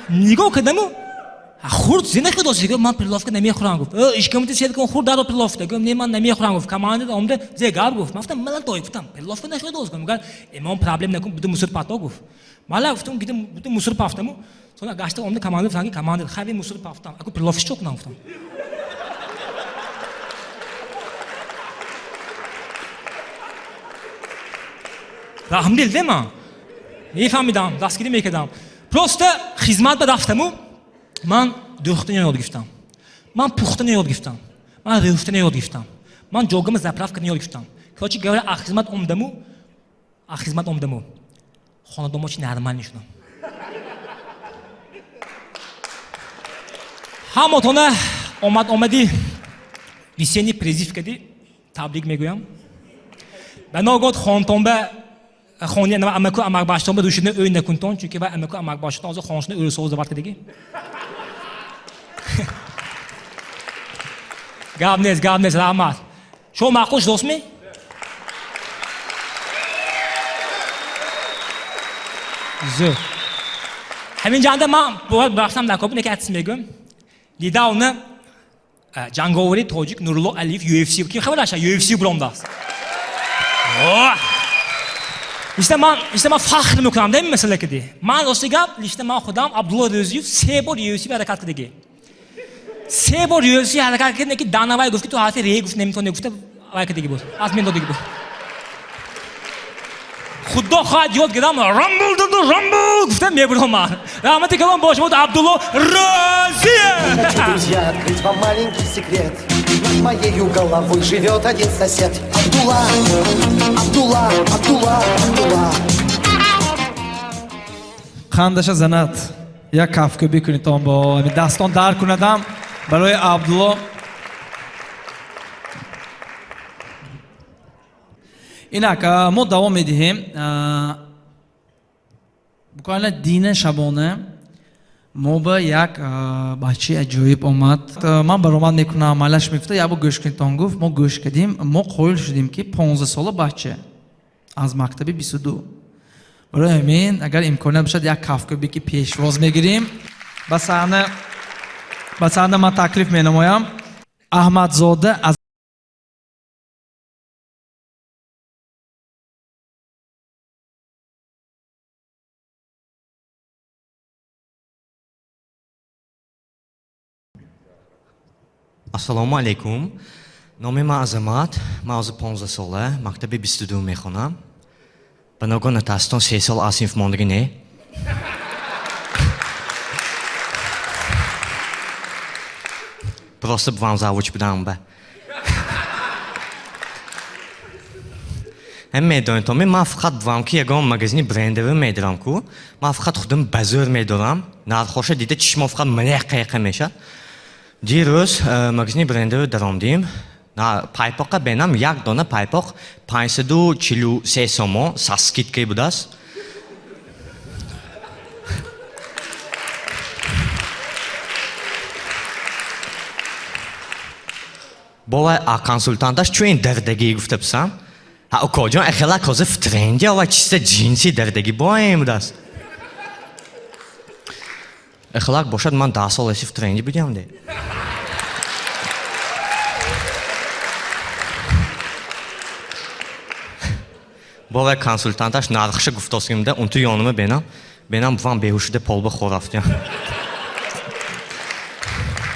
Нигоҳ кардаму, хурд зе нахӯрда, гӯ ман перловка намехӯрам гуфт. Ишкамити сер кун хурд даро перловка, гӯ не ман намехӯрам гуфт. Команда омда зе гап гуфт. Ман гуфтам молодой гуфтам, перловка нахӯрда, гӯ мегӯяд, эмон проблем накун, буду мусор пато гуфт. Мала гуфтам, гидим буду мусор пафтаму. Сона гашта омда команда гуфтам ки команда хави мусор пафтам. Аку перловка чӣ кунам гуфтам. Раҳмдил де ман. Мефаҳмидам, дастгирӣ мекардам. Просто хизмат ба рафтаму ман дӯхтани ёд гирифтам. Ман пухтани ёд гирифтам. Ман рӯфтани ёд гирифтам. Ман ҷогама заправкани ёд гирифтам. Короче говоря, а хизмат омдаму, а хизмат омдаму. Хонадомо чи нормал шудам. Ҳамотона омад омади весенний призыв кади табрик мегӯям. Ба ногоҳ хонтонба хони амаку амакбаштонба душина ӯй накунтон, чунки ва амаку амакбаштон ҳозир хоншуна ӯрсоз зават кадаги. Гап нест, гап нест, раҳмат. Шумо маъқул шудосми? Зӯр. Ҳамин ҷанда ман бояд бирақсам дар кобу неки ҳадис мегӯям. Недавно ҷанговари тоҷик Нурулло Алиев UFC, ким хабар дошта? UFC буромдааст. Лично ман, лично ман фахр мекунам, да, ин масъала кади. Ман рости гап, лично ман худам Абдулло Рӯзиев се бор UFC ҳаракат кардагӣ. Се бор UFC ҳаракат кард, ки Дана Вайт гуфт, ки ту ҳарфи ре гуфт наметавонӣ, гуфта вай кардагӣ буд. Аз мен додагӣ буд. Худо хоҳад, ёд гирам, Rumble ду Rumble гуфта мебурам ман. Раҳмати калон бо шумо Абдулло Рӯзиев. Хочу, друзья, открыть вам маленький секрет. Над моею головой живет один сосед. Абдулла, Абдулла, Абдулла, Абдулла. Қандаша занат, як кафкӯбӣ кунитон, бо ҳамин дастон дар кунадам барои Абдулло. Инак мо давом медиҳем. Буквально дина шабона мо ба як бачаи аҷоиб омад. Ман баромад мекунам, малаш мефта, як бор гӯш кунитон, гуфт. Мо гӯш кардем, мо қоил шудем, ки 15сола бача аз мактаби 22. Барои ҳамин, агар имконият бошад, як кафкӯбӣ, ки пешвоз мегирем ба саҳна. Ба саҳна ман таклиф менамоям Аҳмадзода аз Ассалому алайкум. Номи ман Азамат. Ман ҳозир 15 сола, мактаби 22 мехонам. Ба ногоҳ натарситон, 3 сол аз синф мондагӣ не. Просто бувам завуч будам ба. Ҳам медонед, ман фақат бувам, ки ягон магазини брендовӣ медорам ку. Ман фақат худам ба зӯр медорам. Нархоша дида, чишмон фақат мана яқа мешавад. Дирӯз магазини брендовӣ даромдим. Пайпоқа бенам, як дона пайпоқ 543 сомо, со скидкой будааст. Бовай, а консультанташ чӯ ин дардагӣ гуфта писам. Ҳа, укоҷон, эхела коза в тренде, ова чиста ҷинси дардагӣ боем будааст. Эхелак бошад, ман 10 сол эси в тренде будям де. Бовай, консультанташ нархша гуфтосгимда, унту ёнима бенам. Бенам, бувам беҳушида полба хор рафтям.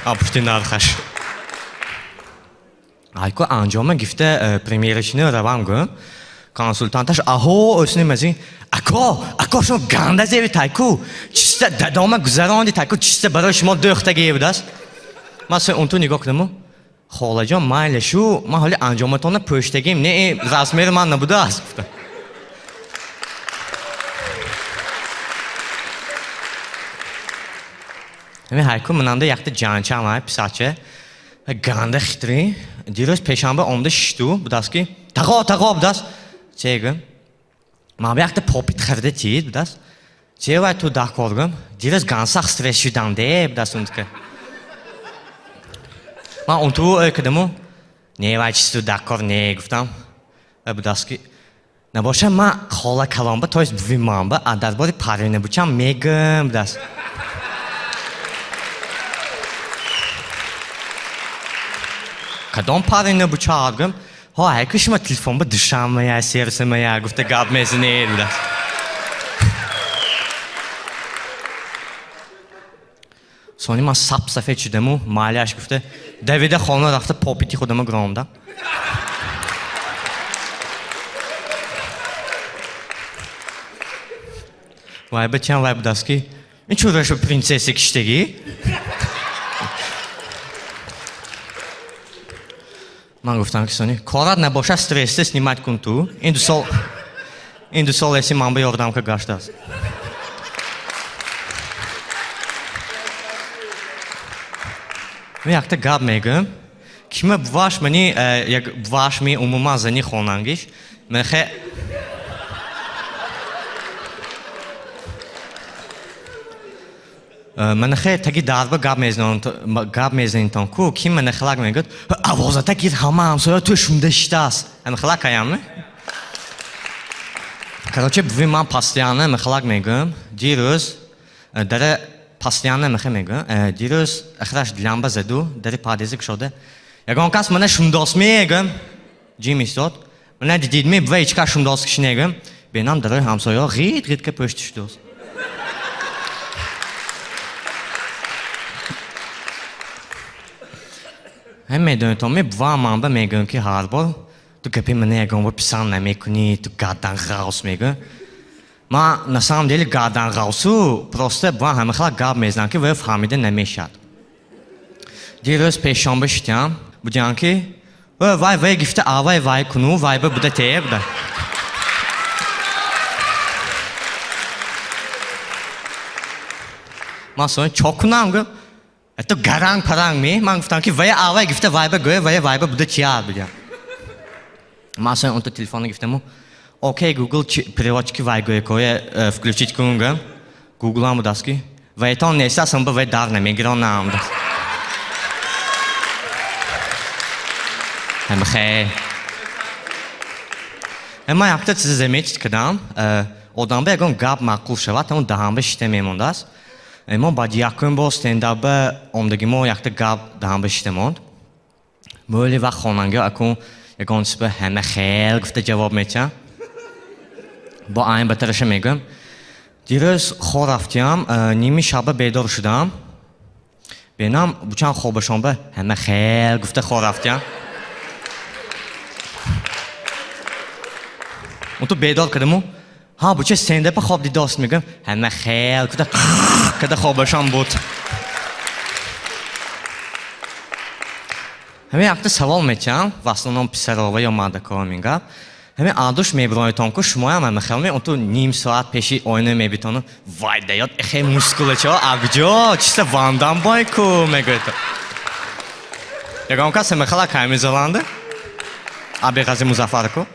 А пушти нархаш. Айко анҷома гифта примерочный равам гӯм. Консультанташ аҳо ӯсни мазин. Ако, ако, шумо ганда зеви тайку. Чиста дадома гузаронди тайку, чиста барои шумо дӯхтагие будааст. Ман се унту нигоҳ кунаму. Холаҷон, майли шу, ман ҳоли анҷоматонро пӯштагим, не, размери ман набудааст, гуфтам. Ҳамин ҳайку мананда якта ҷанчам ҳай, писарча. Ганда хитрӣ. Дирӯз пешанба омда шишту будааст, ки тағо, тағо, будааст. Че, гӯм? Ман ба якта попит харида тиид, будааст. Че вай ту даҳкор, гӯм? Дирӯз гансах стресс шудам де, будааст унтка. Ман унту ӯ кардаму не, вай чиз ту даҳкор не, гуфтам. Будааст, ки набошад, ман хола калонба, то есть буви манба, а дар бори парвина бучам мегӯм, будааст. Кадом парвина бучад, гӯм? Ҳо, ҳайку шумо телефонба душанбая, серсамая гуфта гап мезанед, будааст. Сони ман сап сафед шудаму маълиаш гуфта давида хона рафта попити худама гиромдам. Вай бачам, вай будааст, ки ин чӯра шу принсесса киштагӣ? Ман гуфтам, ки сони корат набошад, стрессе снимать кун ту. Ин 2 сол, ин 2 сол эси ман ба ёрдамка гаштааст. Ман якта гап мегӯям. Кима буваш мани як буваш ми умуман зани хонангиш. Мехе манахе таги дарба гап мезанам, гап мезанитон ку, ки манахелак мегӯяд: авозата гир, ҳама ҳамсоя ту шунда шиштааст. Амихелак каям? Короче, буви ман постоянно мехелак мегӯям. Дирӯз дара постоянно мехе мегӯям. Дирӯз ахираш дилямба заду, дари подъезд кушода. Ягон кас мана шундос мегӯям. Ҷим истод. Мана дидидми, бува ҳеч кас шумдост киши негӯм. Бенам дарои ҳамсояҳо ғит ғит ка пӯшти шудост. Ҳам медонитон, ме бува манба мегӯям, ки ҳар бор ту гапи мана ягон бор писанд намекунӣ, ту гаддан ғавс мегӯ. Ман на самом деле гаддан ғавсу, просто бува ҳама хела гап мезанам, ки вай фаҳмида намешавад. Дирӯз пешшонба шудям, будям ки вай вай вай гифта авай вай куну вай ба буда те буда. Ман сони чо кунам гӯ? Это гаранг паранг ми? Ман гуфтам ки вай авай гифта вай ба гӯя, вай вай ба буда чия будям. Ман сони унта телефона гифтаму окей Google переводчики вай гӯя коя включить кун гӯ. Google ам будаст ки вайтон неста самба вай дар намегирон будааст. Ҳамхе. Ман якта чизе заметить кардам. Одамба ягон гап маъқул шавад, ҳамон даҳанба шита мемондааст. Мо баъди якум бор стендапба омдаги мо якта гап даҳанба шита монд. Мӯли вақт хонанга акун ягон чизба ҳама хел гуфта ҷавоб метиҳам. Бо айн батараша мегӯям. Дирӯз хор рафтиям, ними шаба бедор шудам. Бенам бучан хобашонба ҳама хел гуфта хор рафтиям. Унту бедор кардаму, ҳа буча стендапа хоб дидост мегӯям, ҳама хел гуфта када хобашон буд. Ҳамин якта савол метиҳам, в основном писарова ё мардакова мегап. Ҳамин адуш мебироитон ку шумоям ҳама хел ме, унту ним соат пеши оина мебитону, вай даёт эхе мускулачо, абҷо, чиста вандам бой ку мегӯяд. Ягон кас ҳама хела кай мезаланда? Абиғази Музаффар ку?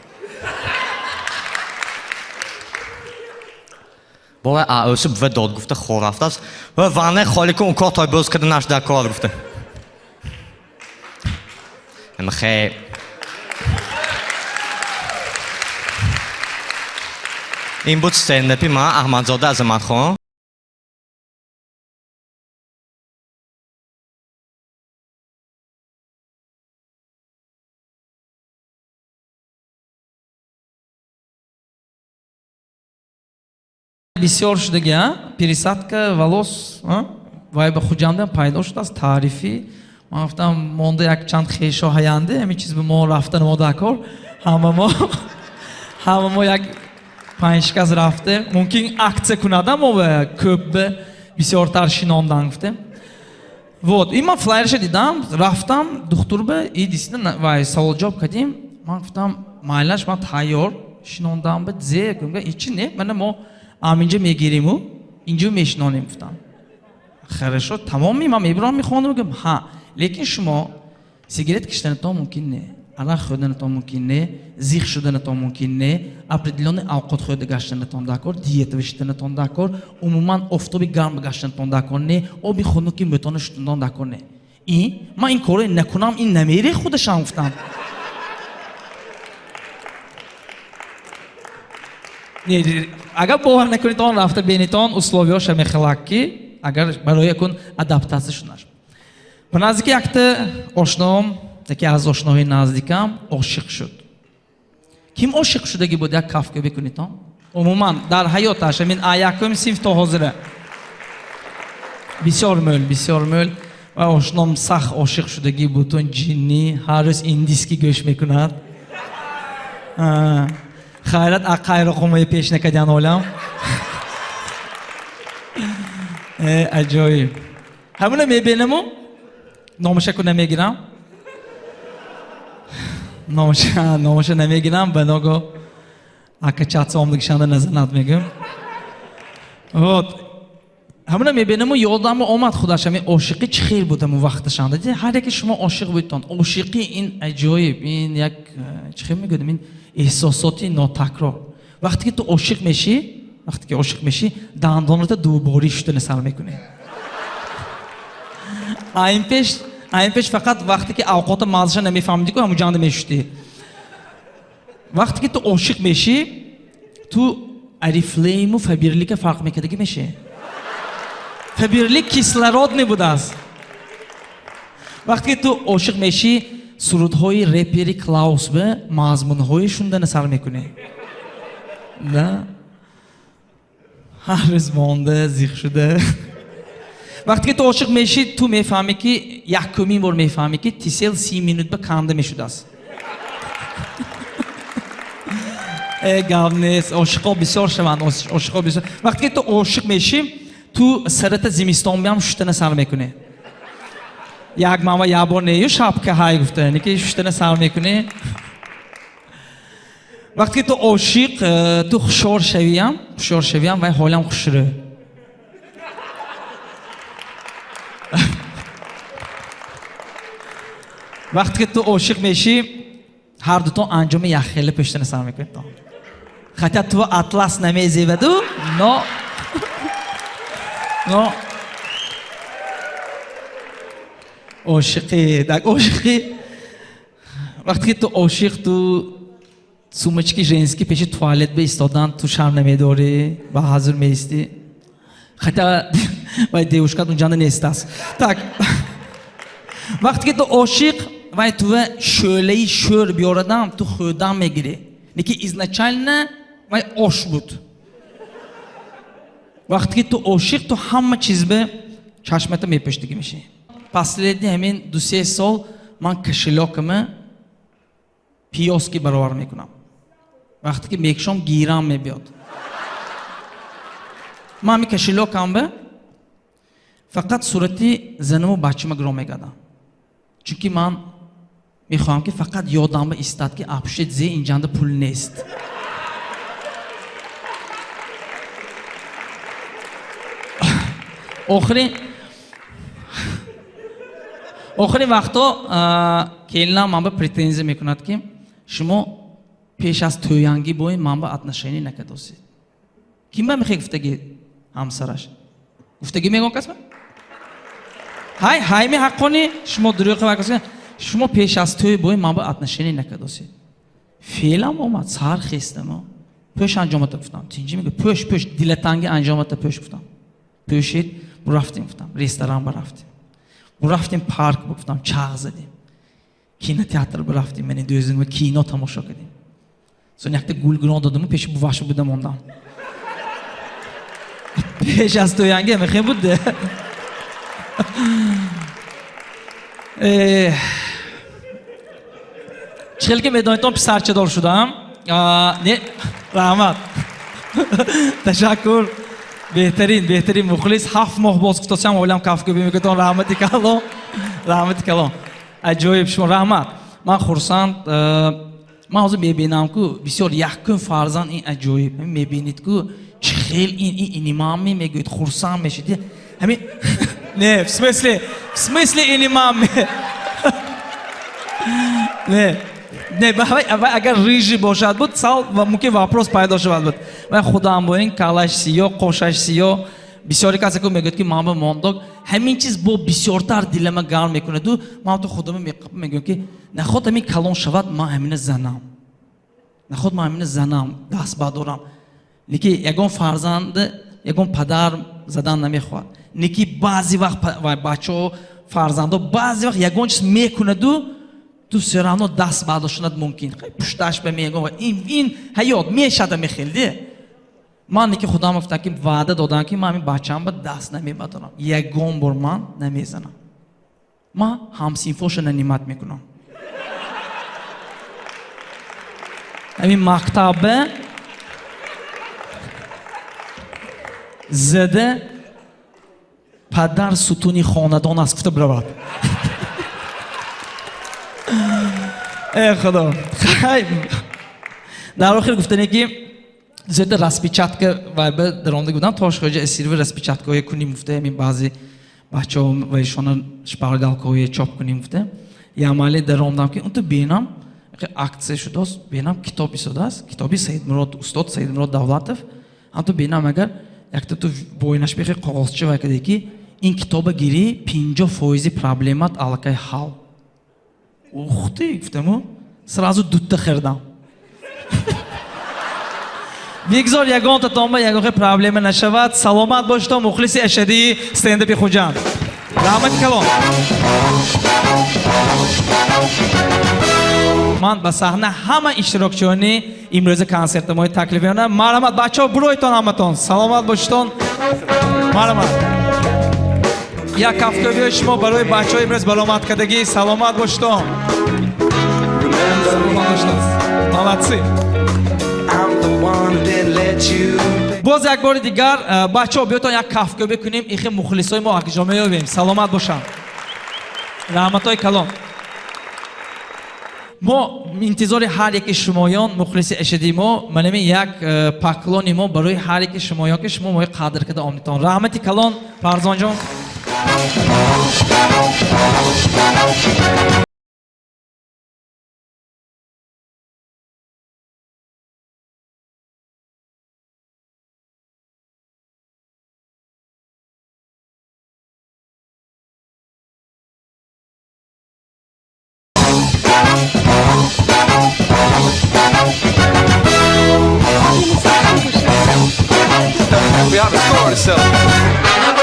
Бова аӯси бува дод гуфта хор рафтааст. Ва ваннаи холӣ ку он кор той боз карда нашуда кор гуфта. Ҳама хе. Ин буд стендапи ман Аҳмадзода Азаматхон. Бисёр шудаги, а? Пересадка волос, а? Вай ба Хуҷандам пайдо шудааст таърифӣ. Ман гуфтам монда як чанд хешо ҳаянде, ҳамин чиз ба мо рафтан мо дакор. Ҳама мо як панҷ кас рафтем. Мумкин акция кунадам мо ба ko'p бисёртар шинондан гуфтем. Вот, и ман флайерша дидам, рафтам духтур ба и действительно вай савол ҷавоб кардем. Ман гуфтам майлаш ман тайёр шинондам ба зе гуфтам ичи не, мана мо аминҷа мегириму инҷо мешинонем гуфтам. Хорошо, тамоми ман мебирам мехонам гуфтам ҳа, лекин шумо сигарет кашиданатон мумкин не, арақ хӯрданатон мумкин не, зиқ шуданатон мумкин не, определённый авқот хӯрда гаштанатон дакор, диета шиданатон дакор, умуман офтоби гарм гаштанатон дакор не, оби хунуки мӯтона шуданатон дакор не. И ман ин корро накунам, ин намере худашам гуфтам. Не, агар бовар накунед, он рафта бинитон условияша мехелак ки агар барои якун адаптатсия шунаш. Ба наздики якта ошноам, яке аз ошноҳои наздикам ошиқ шуд. Ким ошиқ шудагӣ буд, як кафка бикунедон? Умуман дар ҳаёташ, ҳамин якум синф то ҳозира. Бисёр мӯл, бисёр мӯл. Ва ошном сахт ошиқ шудагӣ буд, он ҷиннӣ, ҳар рӯз индийский гӯш мекунад. Хайрат ақайроқумои пеш накардян олам. Аҷоиб. Ҳамуна мебинаму, номашаку намегирам. Номаша намегирам, ба ного акачатса омдагишанда назанат мегӯм. Вот. Ҳамуна мебинаму ёдам омад худаш ҳамин ошиқӣ чӣ хел буд ҳамун вақташанда. Ҳар яке шумо ошиқ будтон. Ошиқӣ ин аҷоиб, ин як чӣ хел мегӯям, ин эҳсосоти нотакрор. Вақте ки ту ошиқ мешӣ, вақте ки ошиқ мешӣ, дандонато дуборӣ шудани сар мекунӣ. Айн пеш фақат вақте ки авқота маззаша намефаҳмидӣ ку ҳамун ҷанда мешудӣ. Вақте ки ту ошиқ мешӣ, ту Орифлейму Фаберлика фарқ мекардагӣ мешӣ. Фаберлик кислородный будааст. Вақте ки ту ошиқ мешӣ, Сурудҳои репери Клаус ба мазмунҳои шундана сар мекунӣ. Да? Ҳар рӯз монда, зиқ шуда. Вақте ки ту ошиқ мешӣ, ту мефаҳмӣ, ки якумин бор мефаҳмӣ, ки Tcell 30 минут ба канда мешудааст. Э, гап нест, ошиқҳо бисёр шаванд, ошиқҳо бисёр. Вақте ки ту ошиқ мешӣ, ту сарата зимистон биам шуштана сар мекунӣ. Як мама як бор нею шапка ҳай гуфта, яъне ки шуштана сар мекунӣ. Вақте ки ту ошиқ, ту хушёр шавиам, хушёр шавиам вай ҳолам хушрӯ. Вақте ки ту ошиқ мешӣ, ҳар дутон анҷоми якхела пӯштана сар мекунед. Хотя ту атлас намезеваду, но ошиқӣ, так ошиқӣ. Вақте ки ту ошиқ, ту сумочки женский пеши туалет ба истодан ту шарм намедорӣ, ба ҳазур меистӣ. Хотя вай девушка унҷанда нестааст. Так, вақте ки ту ошиқ, вай тува шӯлаи шӯр биёрадам, ту хӯрдан мегирӣ. Лекин изначально вай ош буд. Вақте ки ту ошиқ, ту ҳама чиз ба чашмата мепӯштигӣ мешавӣ. Последний ҳамин 2-3 сол ман кошелёкама пиёзки баровар мекунам. Вақте ки мекушом, гирам мебиёд. Ман ҳамин кошелёкам ба фақат сурати занаму бачама гиро мегардам. Чунки ман мехоҳам, ки фақат ёдам ба истад, ки апушед зе инҷанда пул нест. Охирин вақтҳо келинам ман ба претензия мекунад, ки шумо пеш аз тӯянгӣ бои ман ба отношение накардосед. Ким ба мехоҳ гуфтагӣ ҳамсараш? Гуфтагӣ мегон кас ба? Ҳай, ҳайми ҳаққони шумо дурӯғ вакас. Шумо пеш аз тӯй бои ман ба отношение накардосед. Феълам омад, сар хестам. Пӯш анҷомата гуфтам. Тинҷи мегӯ, пӯш, пӯш, дилатанги анҷомата пӯш гуфтам. Пӯшид, бурафтем гуфтам, ресторан бурафтем. Бурафтем парк гуфтам, чағ задем. Кинотеатр бурафтем, мани дӯзим кино тамошо кардем. Сон якта гул гирон додаму пеши буваша буда мондам. Пеш аз тӯянги мехем буд. Чӣ хел ки медонедтон, писарчадор шудам. Не, раҳмат. Ташаккур. Беҳтарин, беҳтарин мухлис. 7 моҳ боз гуфтосам, олам кафкӯбӣ мекунтон. Раҳмати калон. Раҳмати калон. Аҷоиб шумо, раҳмат. Ман хурсанд. Ман ҳозир мебинам, ку бисёр якум фарзанд ин аҷоиб. Мебинед, ку чӣ хел ин инимамми мегӯед, хурсанд мешед. Ҳамин не, в смысле инимамми. Не. Не, вай агар рыжий бошад буд, сал мумкин вопрос пайдо шавад буд. Вай худам боин, калаш сиё, қошаш сиё. Бисёре касе ку мегӯяд, ки ман ба мондог. Ҳамин чиз бо бисёртар дилама гарм мекунаду ман ту худама мегӯям, ки наход ҳамин калон шавад, ман ҳамина занам. Наход ман ҳамина занам, даст бардорам. Лекин ягон фарзанд, ягон падар задан намехоҳад. Лекин баъзе вақт вай бачаҳо, фарзандо баъзе вақт ягон чиз мекунаду ту всё равно даст бардоштанат мумкин. Пушташ ба мегӯям, ин ҳаёт мешада мехелде. Ман лекин худам гуфтам, ки ваъда додам, ки ман ҳамин бачаам ба даст намебардорам. Ягон бор ман намезанам. Ман ҳамсинфоша нанимать мекунам. Ҳамин мактаба зада падар сутуни хонадон аст гуфта биравад. Э худо. Хай. Дар охир гуфтане, ки зета распечатка вай ба даромада будам, Тошхоҷа Асирова распечаткаҳое кунем гуфта, ҳамин баъзе бачаҳо ва ишона шпаргалкаҳое чоп кунем гуфта. Ямале даромадам, ки унту бинам, акция шудааст, бинам китоб истодааст, китоби Саидмурод, устод Саидмурод Давлатов. Ҳамту бинам, агар якта ту боинаш бихе коғозча вай каде, ки ин китоба гирӣ, 50 фоизи проблемат аллакай ҳал. Ух ты, гуфтаму, сразу дутта хӯрдам. Бигзор ягонтатон ба ягон проблема нашавад. Саломат бошед, мухлиси ашадии стендапи Хуҷанд. Раҳмати калон. Ман ба саҳна ҳама иштирокчиёни имрӯзи консерти мои таклиф мекунам. Марҳамат, бачаҳо, биройтон ҳаматон. Саломат бошедон. Марҳамат. Як кафкӯбиҳои шумо барои бачаҳои имрӯз баромадкардагӣ. Саломат бошедон. Саломат бошедон. Молодцы. Боз як бори дигар, бачаҳо, биётон як кафкӯбӣ кунем. Ихе мухлисои мо акҷо меёбем. Саломат бошанд. Раҳматҳои калон. Мо интизори ҳар яки шумоён, мухлиси ашаддии мо, манами як поклони мо барои ҳар яки шумоён, ки шумо моро қадр карда омедтон. Раҳмати калон, Фарзонҷон. We have a score to settle.